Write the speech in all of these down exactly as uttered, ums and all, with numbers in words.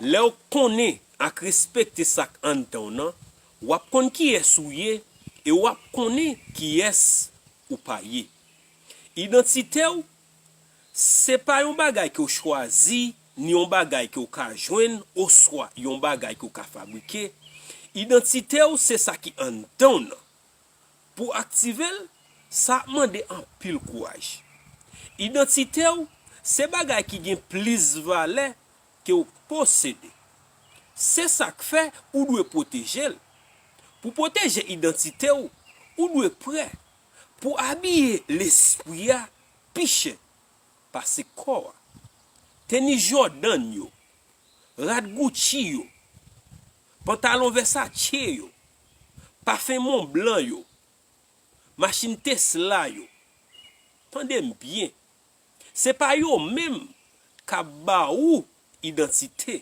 Lè w konnen ak respekte sa k anndan w nan, w ap konn kiyès ou ye e w ap konnen kiyès ou pa ye. Idantite w se pa yon bagay ke w chwazi, ni yon bagay ke w ka jwenn, oswa yon bagay ke w ka fabrike. Idantite w se sa ki anndan w nan. Pou aktive l, sa ap mande anpil kouraj. Idantite w se bagay ki gen plis valè ke w posede. Se sa k fè ou dwe pwoteje l. Pou pwoteje idantite w, ou dwe prè pou abiye lespri a pi chè pase kò a. Tenis Jordan yo, rad Gucci yo, pantalon Versace yo, pafen Montblanc yo, machin Tesla yo. Tande m byen. Se pa yo menm k ap ba ou idantite.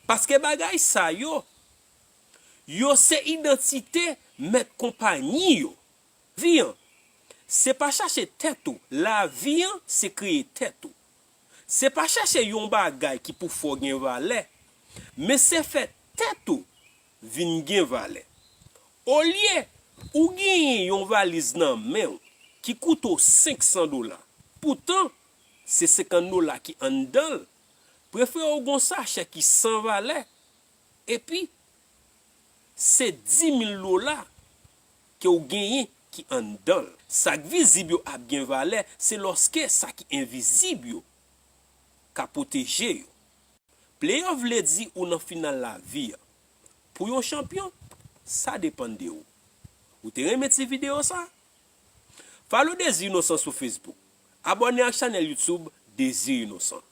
Paske bagay sa yo, yo se idantite mèt konpayi yo. Vi an, se pa chache tèt ou. Lavi an, se kreye tèt ou. Se pa chache yon bagay ki pou fè w gen valè, men se fè tèt ou vin gen valè. Olye ou genyen yon valiz nan men w ki koute w senk san dola, poutan se senkant dola ki anndan l, prefere w gen yon sachè ki san valè, epi se di mil dola ke w genyen ki anndan l. Sa k vizib yo ap gen valè, se lòske sa ki envizib yo ka pwoteje yo. Playoff vle di ou nan final lavi a. Pou yon chanpyon, sa depann de ou. Ou te renmen ti videyo sa? Follow Désir Innocent sou Facebook. Abòne ak chanèl YouTube Désir Innocent.